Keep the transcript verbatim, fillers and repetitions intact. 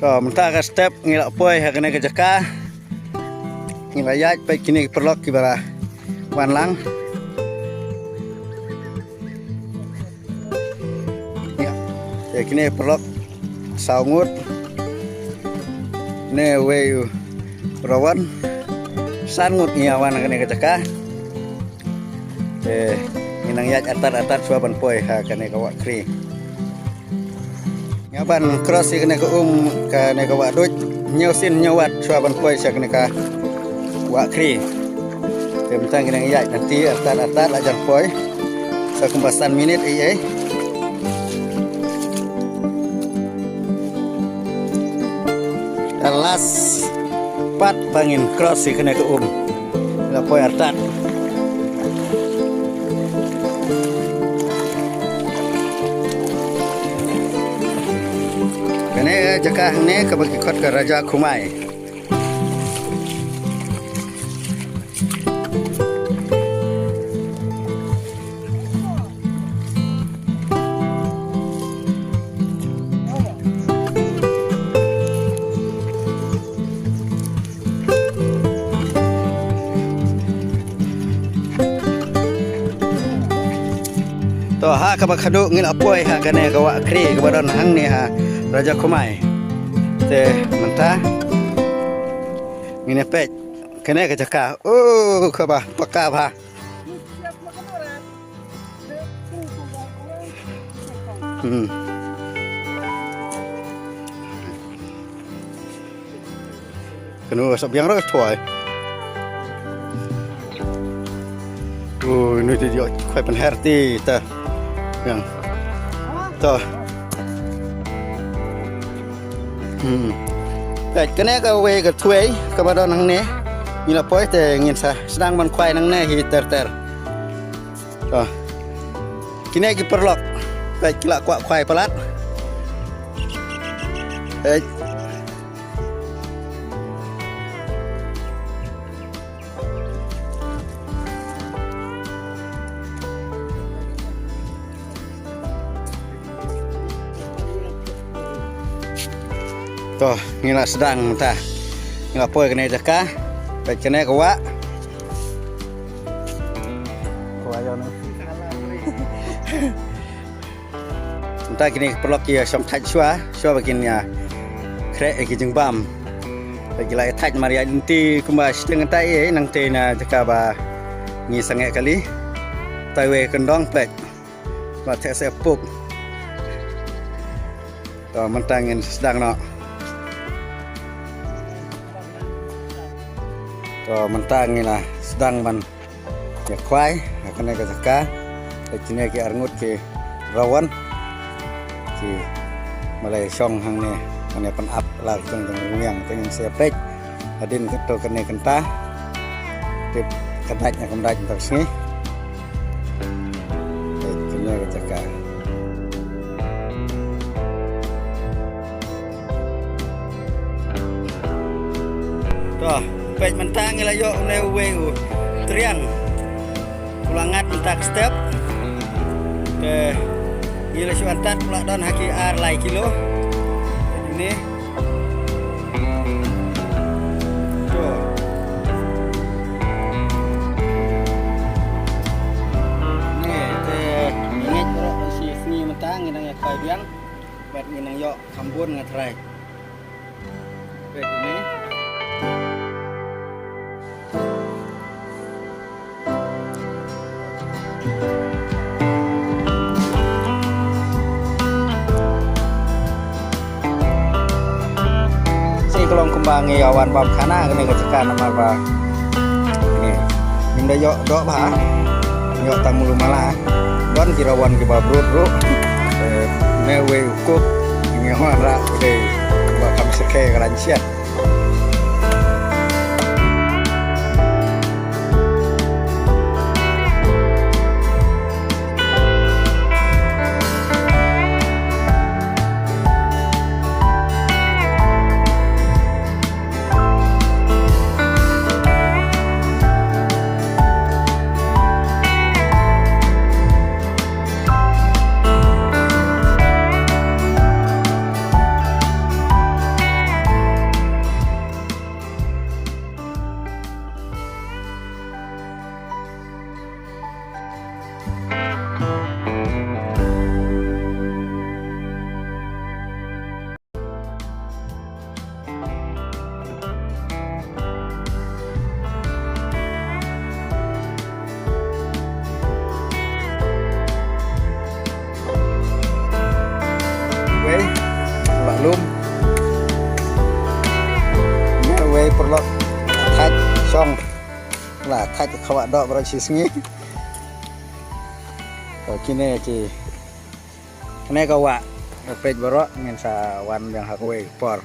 To mynta ka step ngi la poi ha kane ka jaka. Ngi la ïaid peit kine ki paralok kiba la wan lang. Ïa. Te kine paralok saw ngut. Ne wei u rawan. San ngut ngi ïa wan ha kane ka jaka. Te ngi nang ïaid artat artat shuwa ban poi ha kane ka wah Khri. Nga ban cross ïa kane ka um, kane ka wah Duit. Hynñiew sien hynñiew wat shuwa ban poi sha kane ka wah Khri. Te mynta ngi nang ïaid nanti artat artat la jan poi. Sa kumba san minit ei ei. Ka last part ba ngin cross ïa kane ka um. La poi artat. Kane ka jaka hangne kaba ki khot ka Raja Khumai. To ha kaba khadduh ngi la poi ha kane ka wah Khri kaba don hangne ha Raja Khumai. Te mynta ngin ïa peit kane ka jaka. Oh kaba paka bha. Hmm. Kano sa biang ra thoi. Oh, ini tu dia khoi pynher ti ta. Yang. Ta. Hmm. Peit kane ka wei ka thwei kaba don hangne. Ngi la poi te ngin sa sdang ban khwai nangne hi ter ter. To. Kine ki paralok. Peit ki la kwah khwai palat. Peit. To, ngi la sdang mynta. Ngi la poi kane jaka. Peit kane ka wah. Ka wah ïa no. Mynta kine ki paralok ki ïa shong thait shuwa, shuwa ba kin ïa khreh ïa ki jingbam. Ba ki la ïa thait namar ïa lynti kumba shiteng kynta ïa nangta na jaka ba ngi sangeh kali. Tai wei kyndong peit. Ba theh se puk. To mynta ngin sdang noh. To mynta ngi la sdang ban ïa khwai ha kane ka jaka. Te kine ki arngut ki rawan ki malai shong hangne, hangne pynap la ki jong jong rmiang te ngin sa peit. Hadien kato kane kynta tip ka dait na kam dait mynta ka sngi. Peit kane ka jaka. To, peit mynta ngi la ïoh une uwei u triang. U la ngat mynta ka step. Te ngi la shu antat u la don ha ki ar lai kilo. Peit une. To. Ne te ngi ngeit baroh ba shi sngi mynta ngi nang ïa khwai biang. Bad ngi nang ïoh kham bun nga trai. Peit une. Shi ka long kumba ngi ïa wan bam khana kane ka jaka namar ba ngi ngim da ïoh doh bha. Ïoh tang mulu mala. Don ki rawan kiba brut ruh. Eh, ne wei u kup ngi wan rah u dei ba kam shyrkhei ka ran shet. Tong la thait ka wah doh baroh shi sngi. Ko kine ki, kine ka wah, ka peit baroh ngin sa wan biang ha kawei ka por.